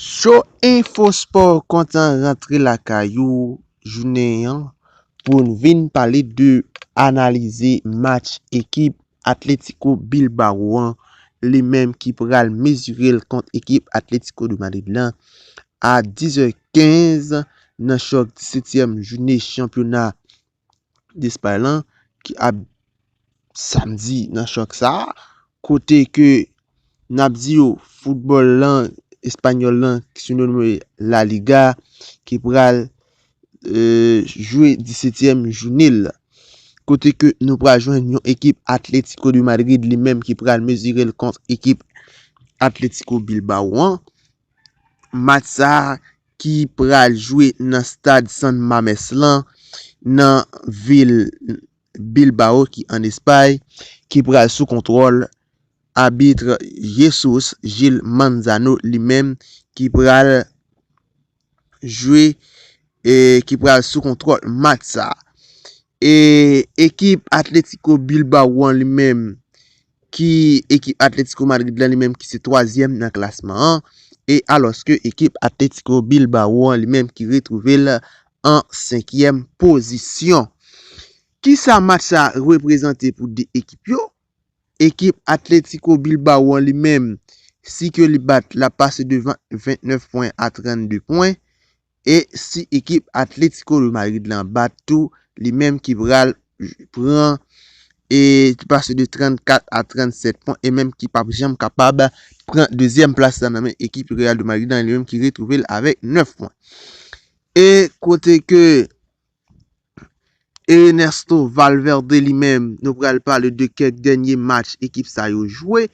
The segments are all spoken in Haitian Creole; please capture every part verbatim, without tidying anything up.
Show Info Sport kontan rantre lakay ou jounen an pou n vin pale de analize match ekip Atletico Bilbao an, li menm ki pral mezire l kont ekip Atletico de Madrid lan a dis è kenz nan chòk disetyèm jounen chanpyona Despay lan ki ap samdi nan chòk sa a, kote ke n ap di yo foutbòl lan espanyòl lan ki sinonime La Liga ki pral e, jwe disetyèm jounen l. Kote ke nou pral jwenn yon ekip Atletico de Madrid li menm ki pral mezire l kont ekip Atletico Bilbao an. Match sa a ki pral jwe nan stad San Mamés lan nan vil Bilbao ki an Espay, ki pral sou kontwòl abit Jesus Gil Manzano li menm ki pral jwe e ki pral sou kontwòl match sa a. E ekip Atletico Bilbao an li menm ki ekip Atletico Madrid lan li menm ki se twazyèm nan klasman an e alòske ekip Atletico Bilbao an li menm ki retwouve l an senkyèm pozisyon. Kisa match sa reprezante pou de ekip yo? Ekip Atletico Bilbao an li menm, si ke li bat, l ap pase devan vennèf pwen a trannde pwen. E si ekip Atletico de Madrid lan bat tou, li menm ki pral pran e pase de trannkat a trannsèt pwen e menm ki p ap janm kapab pran dezyèm plas la nan men ekip Real de Madrid lan, li menm ki retwouve l avèk nèf pwen. E kote ke Ernesto Valverde li menm, nou pral pale de kèk dènye match ekip sa yo jwe.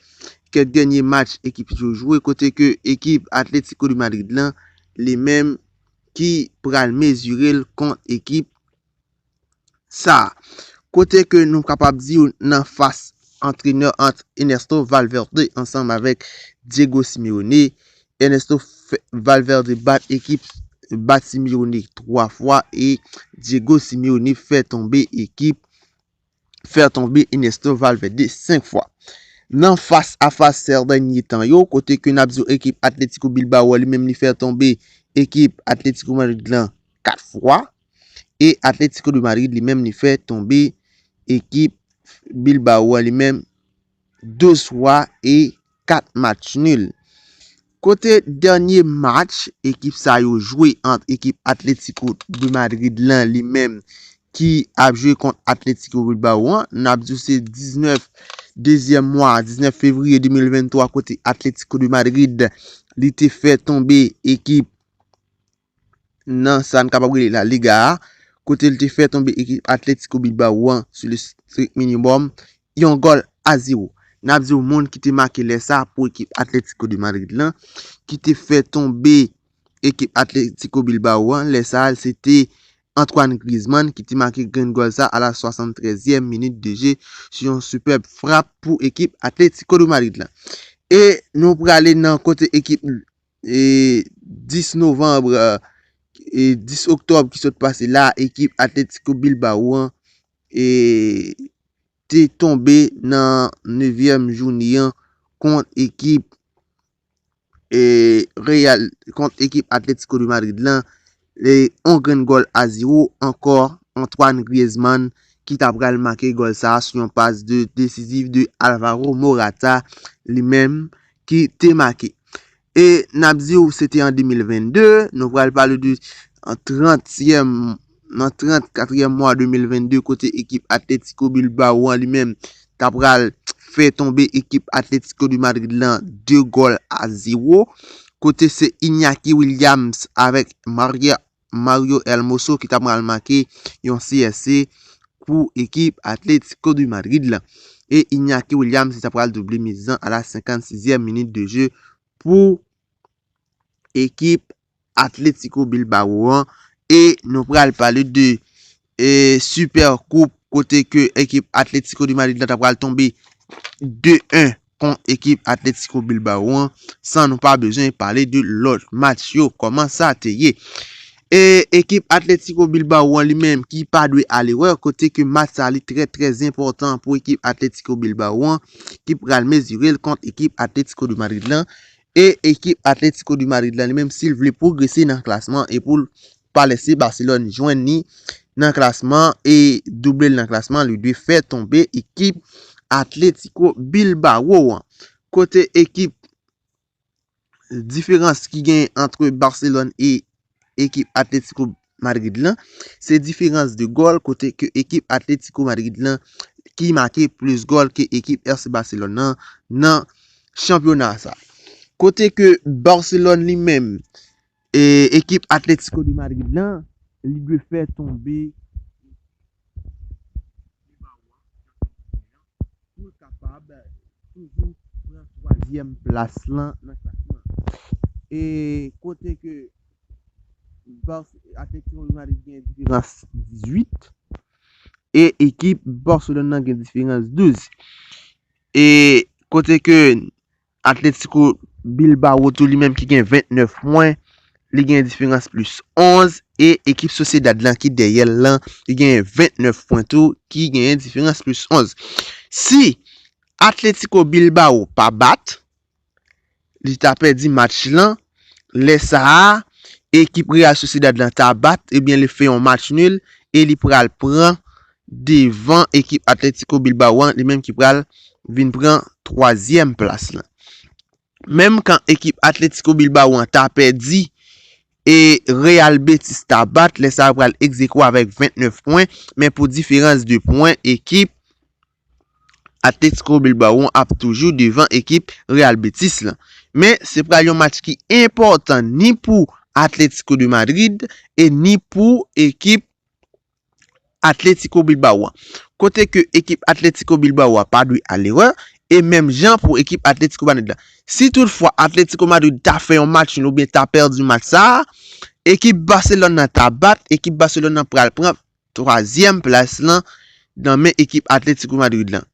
Kèk dènye match ekip yo jwe kote ke ekip Atletico de Madrid lan li menm ki pral mezire l kont ekip sa a. Kote ke nou kapab di yo nan fas antrenè ant Ernesto Valverde ansanm avèk Diego Simeone. Ernesto Valverde bat ekip bat Simeone twa fwa e Diego Simeone fè tonbe ekip fè tonbe Ernesto Valverde senk fwa. Nan fas a fas sè dènye tan yo, kote ke n ap di ekip Atletico Bilbao li menm li fè tonbe ekip Atletico Madrid lan kat fwa e Atletico de Madrid li menm li fè tonbe ekip Bilbao an li menm douz fwa e kat match nil. Kote dènye match ekip sa yo jwe ant ekip Atletico de Madrid lan li menm ki ap jwe kont Atletico Bilbao an, n ap di w se diznèf dezyèm mwa, diznèf fevriye de mil venntwa kote Atletico de Madrid li te fè tonbe ekip nan sa n kapab rele La Liga a, kote l te fè tonbe ekip Atletico Bilbao an sou le strict minimum, yon gòl a zewo. N ap di w moun ki te make lè sa pou ekip Atletico de Madrid lan, ki te fè tonbe ekip Atletico Bilbao an, lè sa a se te Antoine Griezmann ki te make grenn gòl sa a la swasanntrèzyèm minit de je sou yon sipèb frap pou ekip Atletico de Madrid lan. E nou prale nan kote ekip e dis novanm e dis oktòb ki sot pase la, ekip Atletico Bilbao an e te tonbe nan nevyèm jounen an kont ekip e Real kont ekip Atletico de Madrid lan e yon grenn gòl a zewo ankò Antoine Griezmann ki ta pral make gòl sa a sou yon pas de desiziv de Alvaro Morata li menm ki te make. E n ap di w se te an de mil vennde, nou pral pale de an trantyèm nan trannkatriyèm mwa de mil vennde kote ekip Atletico Bilbao an li menm ta pral fè tonbe ekip Atletico de Madrid lan de gòl a zewo. Kote se Iñaki Williams avèk Maria Mario Hermoso ki ta pral make yon C S C pou ekip Atletico de Madrid lan. E Iñaki Williams ta pral double mizan a la senkannsizèm minit de je pou ekip Atletico Bilbao an. E nou pral pale de e Super Coupe kote ke ekip Atletico de Madrid la ta pral tonbe de en kont ekip Atletico Bilbao an, san nou pa bezwen pale de lòt match yo, kòman sa te ye. E ekip Atletico Bilbao an li menm ki pa dwe ale wè kote ke match sa li trè trè enpòtan pou ekip Atletico Bilbao an ki pral mezire l kont ekip Atletico de Madrid lan. E ekip Atletico de Madrid la, li menm, si l vle pwogrese nan klasman e pou l pa lese Barcelone jwenn li nan klasman e double l nan klasman, li dwe fè tonbe ekip Atletico Bilbao an. Kote ekip diferans ki gen ant Barcelone e ekip Atletico Madrid lan, se diferans de gòl kote ke ekip Atletico Madrid lan ki make plis gòl ke ekip F C Barcelone nan, nan chanpyona sa. Kote ke Barcelone li menm, e, ekip Atletico de Madrid lan, li dwe fè tonbe pou l kapab toujou pran twazyèm plas lan nan klasman. E kote ke Bar-, Atletico de Madrid gen diferans dizuit e ekip Barcelone nan gen diferans douz. E kote ke Atletico Bilbao tou li menm ki gen vennèf pwen, li gen diferans plis onz, e ekip Sociedad lan ki dèyè l lan, li gen vennèf pwen tou, ki gen diferans plis onz. Si Atletico Bilbao pa bat, li ta pèdi match lan, lè sa a, ekip Real Sociedad lan ta bat, ebyen li fè yon match nil, e li pral pran devan ekip Atletico Bilbao an, li menm ki pral vin pran twazyèm plas lan. Menm kan ekip Atletico Bilbao an ta pèdi e Real Betis ta bat, lè sa a pral egzekwo avèk vennèf pwen, men pou diferans de pwen, ekip Atletico Bilbao an ap toujou devan ekip Real Betis lan. Men se pral yon match ki enpòtan ni pou Atletico de Madrid e ni pou ekip Atletico Bilbao an. Kote ke ekip Atletico Bilbao a pa dwe al erè, e menm jan pou ekip Atletico Madrid la. Si toutfwa Atletico Madrid ta fè yon match nil oubyen ta pèdi match sa a, ekip Barcelone nan ta bat, ekip Barcelone nan pral pran twazyèm plas lan nan men ekip Atletico Madrid lan.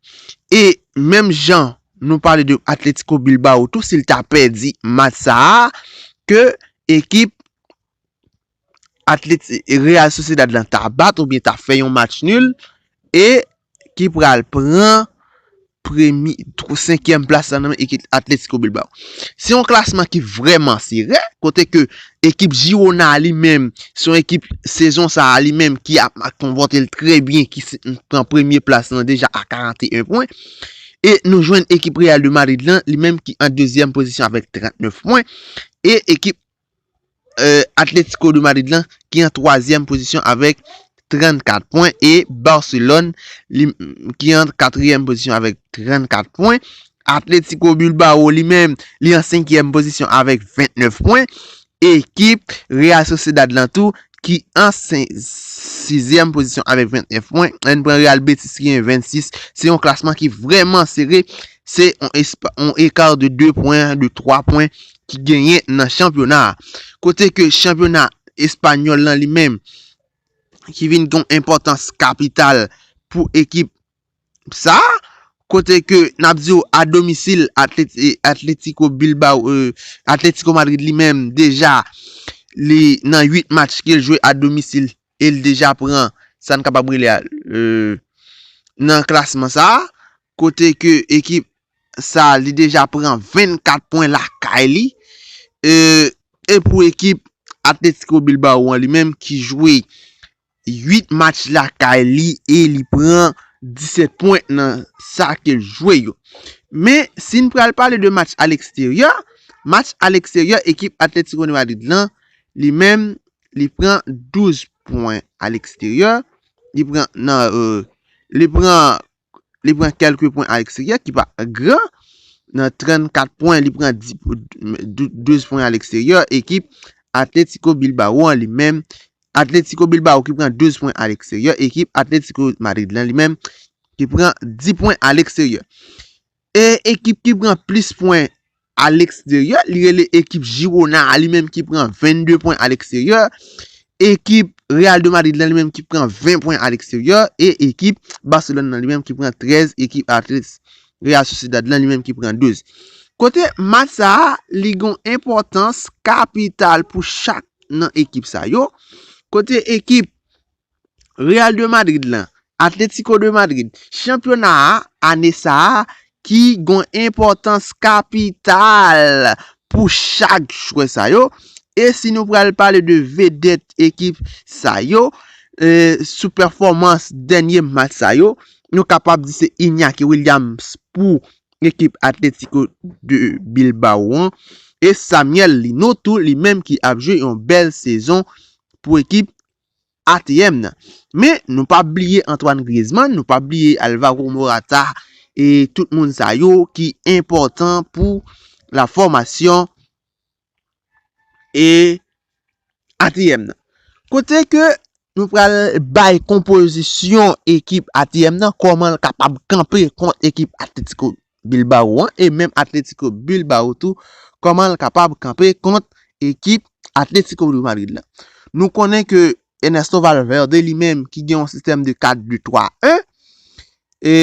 E menm jan nou pale de Atletico Bilbao tou, si l ta pèdi match sa a, ke ekip Atleti-, Real Sociedad lan ta bat oubyen ta fè yon match nil e ki pral pran premye, tw-, senkyèm plas la nan men ekip Atletico Bilbao. Se yon klasman ki vrèman sere, kote ke ekip Girona li menm, se yon ekip sezon sa a li menm ki ap konpòte l trè byen, ki se, pran premye plas lan deja a karanteyen pwen. E nou jwenn ekip Real de Madrid lan, li menm ki an dezyèm pozisyon avèk trannèf pwen. E ekip eh, Atletico de Madrid lan, ki an twazyèm pozisyon avèk trannkat pwen, e Barcelone, li, ki an katriyèm pozisyon avèk trannkat pwen. Atletico Bilbao, li menm, li an senkyèm pozisyon avèk vennèf pwen. Ekip Real Sociedad lan tou, ki an sen-, sizyèm pozisyon avèk vennèf pwen. Ann pran Real Betis ki gen vennsis. Se yon klasman ki vrèman sere. Se yon espa-, yon eka de de pwen, de twa pwen ki genyen nan chanpyona a. Kote ke chanpyona espanyòl lan li menm, ki vin gen yon enpòtans kapital pou ekip sa a, kote ke n ap di w a domisil Atlet-, e, Atletico Bilbao, e, Atletico Madrid li menm deja, li nan uit match ke l jwe a domisil e l deja pran sa n kapab rele a, e, nan klasman sa a, kote ke ekip sa a li deja pran vennkat pwen lakay li, e, e pou ekip Atletico Bilbao an li menm ki jwe uit match lakay li e li pran disèt pwen nan sa ke l jwe yo. Men, si n pral pale de match a leksteryè, match a leksteryè, ekip Atletico de Madrid lan, li menm, li pran douz pwen a leksteryè. Li pran nan, e, li pran, li pran kèlke pwen a leksteryè ki pa gran. Nan trannkat pwen, li pran dis, dou-, douz pwen a leksteryè. Ekip Atletico Bilbao an li menm, Atletico Bilbao ki pran douz pwen a leksteryè. Ekip Atletico Madrid lan li menm ki pran dis pwen a leksteryè. E ekip ki pran plis pwen a leksteryè, li rele ekip Girona a li menm ki pran vennde pwen a leksteryè. Ekip Real de Madrid lan li menm ki pran ven pwen a leksteryè. E ekip Barcelone lan li menm ki pran trèz. Ekip Atlet-, Real Sociedad lan li menm ki pran douz. Kote match sa a, li gen enpòtans kapital pou chak nan ekip sa yo. Kote ekip Real de Madrid lan, Atletico de Madrid, chanpyona a, ane sa a, ki gen enpòtans kapital pou chak jwè sa yo. E si nou pral pale de vedèt ekip sa yo, e, sou pèfòmans dènye match sa yo, nou kapab di se Iñaki Williams pou ekip Atlético de Bilbao an, e Samuel Lino tou, li menm ki ap jwe yon bèl sezon pou ekip A T M nan. Men, nou pa bliye Antoine Griezmann, nou pa bliye Alvaro Morata, e tout moun sa yo ki enpòtan pou la fòmasyon e A T M nan. Kote ke nou pral bay konpozisyon ekip A T M nan, kòman l kapab kanpe kont ekip Atlético Bilbao an, e menm Atlético Bilbao tou, kòman l kapab kanpe kont ekip Atlético de Madrid la. Nou konnen ke Ernesto Valverde li menm ki gen yon sistèm de kat de twa en, e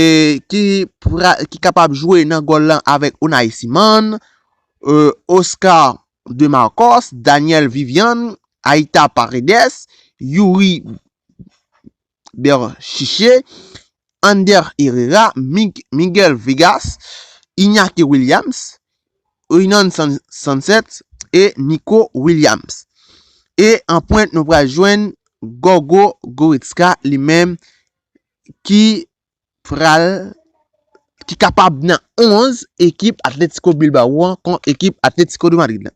ki, pra, ki kapab jwe nan gòl lan avèk Unai Simon, e, Oscar de Marcos, Daniel Vivian, Aita Paredes, Yuri Berchiche, Ander Herrera, Mig, Miguel Vegas, Iñaki Williams, Hernan San, Sancet e Nico Williams. E an pwent nou pral jwenn Gogo Goretzka li menm ki pral ki kapab nan onz ekip Atlético Bilbao an kont ekip Atlético de Madrid lan.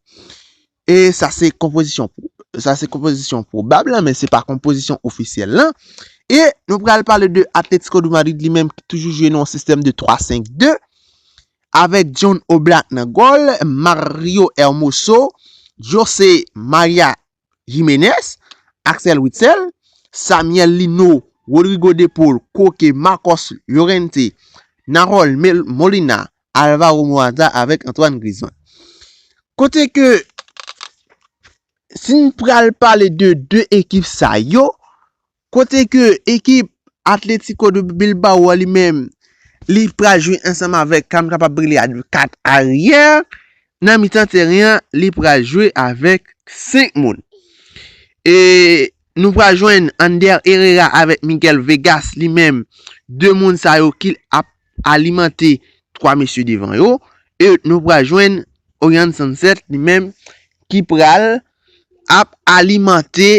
E sa se konpozisyon sa se konpozisyon pwobab lan, men se pa konpozisyon ofisyèl lan. E nou pral pale de Atlético de Madrid li menm ki toujou jwe nan yon sistèm de twa senk de avèk John Oblak nan gòl, Mario Hermoso, José Maria Jiménez, Axel Witsel, Samuel Lino, Rodrigo De Paul, Koke, Marcos Llorente, Nahuel Molina, Alvaro Morata avèk Antoine Griezmann. Kote ke si n pral pale de de ekip sa yo, kote ke ekip Atlético de Bilbao li menm li pral jwe ansanm avèk, ka m kapab rele a kat aryè. Nan mitan teren an, li pral jwe avèk senk moun. E nou pral jwenn Ander Herrera avèk Miguel Vegas li menm, de moun sa yo ki ap alimante twa mesye devan yo. E nou pral jwenn Orian Sancet li menm ki pral ap alimante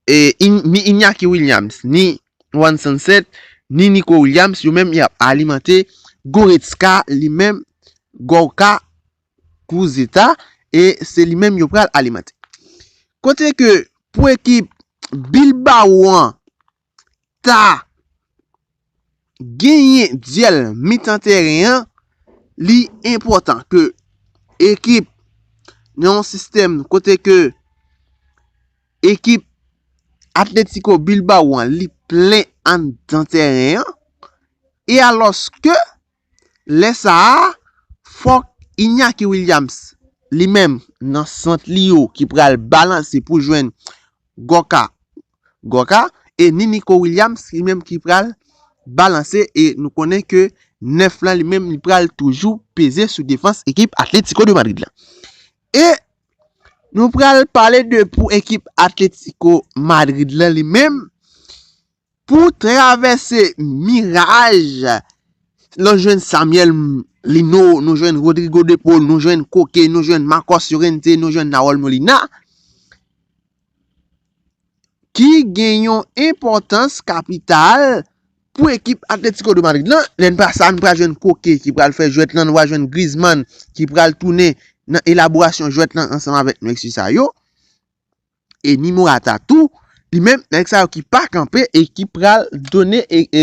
e, in, ni Iñaki Williams, ni Juan Sancet, ni Nico Williams, yo menm y ap alimante Goretzka, li menm, Gorka, Kuzeta, e se li menm yo pral alimante. Kote ke pou ekip Bilbao an ta genyen dyèl mitan teren an, li enpòtan ke ekip nan yon sistèm kote ke ekip Atletico Bilbao an li plen anndan teren an. E alòske lè sa a, fòk Iñaki Williams li menm nan sant li yo ki pral balanse pou jwenn Gorka, Gorka, e ni Nico Williams li menm ki pral balanse, e nou konnen ke nèf lan li menm li pral toujou peze sou defans ekip Atlético de Madrid la. E nou pral pale de pou ekip Atlético Madrid la li menm, pou travèse miraj, nou jwenn Samuel Lino, nou jwenn Rodrigo De Paul, nou jwenn Koke, nou jwenn Marcos Llorente, nou jwenn Nahuel Molina, ki gen yon enpòtans kapital pou ekip Atlético de Madrid lan. Lè n pa sa, n pral jwenn Koke ki pral fè jwèt lan, nou pral jwenn Griezmann ki pral tounen nan elaborasyon jwèt lan ansanm avèk nèg sa yo. E ni Morata tou, li menm, nèg sa yo ki pa kanpe e ki pral donnen, e, e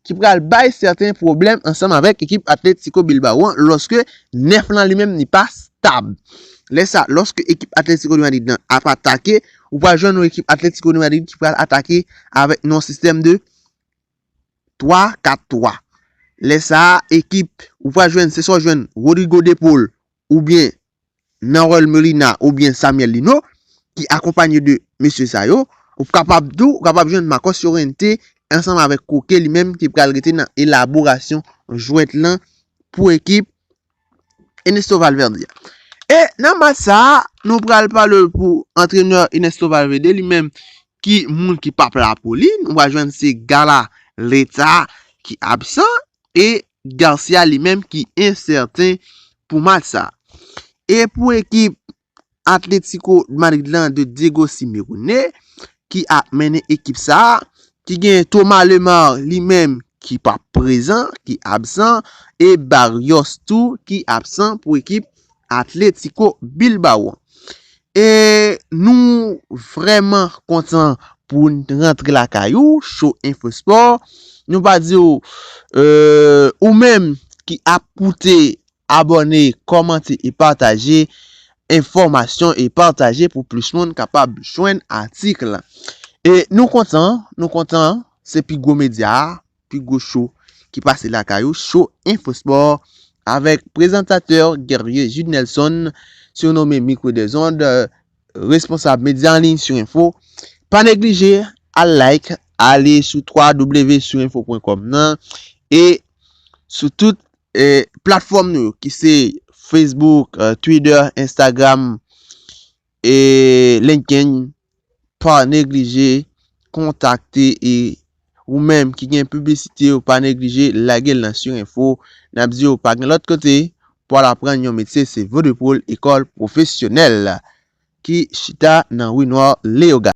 ki pral bay sèten pwoblèm ansanm avèk ekip Atlético Bilbao an, lòske nèf lan li menm li pa stab. Lè sa, lòske ekip Atlético de Madrid lan ap atake, ou pral jwenn yon ekip Atlético de Madrid ki pral atake avèk yon sistèm de twa kat twa. Lè sa a, ekip, ou pral jwenn, se swa w jwenn Rodrigo De Paul oubyen Nahuel Molina oubyen Samuel Lino, ki akonpanye de mesye sa yo. Ou kapab tou, ou kapab jwenn Marcos Llorente ansanm avèk Koke li menm ki pral rete nan elaborasyon jwèt lan pou ekip Ernesto Valverde a. E nan match sa a, nou pral pale pou antrenè Ernesto Valverde li menm ki moun ki p ap la pou li. Nou pral jwenn se Galarreta ki absan e Garcia li menm ki ensèten pou match sa. E pou ekip Atlético Madrid lan de Diego Simeone ki ap mennen ekip sa a, ki gen Thomas Lemar li menm ki p ap prezan, ki absan, e Barrios tou ki absan pou ekip Atlético Bilbao. E nou vrèman kontan pou n rantre lakay ou, Show Info Sport. Nou pa di w, euh, ou menm ki ap koute, abòne, kòmante e pataje enfòmasyon e pataje pou plis moun kapab jwenn atik la. E nou kontan, nou kontan, se pi gwo medya a, pi gwo show ki pase lakay ou, Show Info Sport, avèk prezantatè Guerrier Jude Nelson, sirnome Micro des Ondes, responsab medya an liy Sur Info. Pa neglije al like, ale sou w w w surinfo pwen kòm nan, e sou tout eh, platfòm nou yo, ki se Facebook, eh, Twitter, Instagram, e LinkedIn, pa neglije kontakte, e ou menm ki gen piblisite yo, pa neglije lage l nan Sur Info. N ap di yo pa gen lòt kote pou al aprann yon metye, se Vodepol, ekòl pwofesyonèl ki chita nan ri Nwa Leyogàn.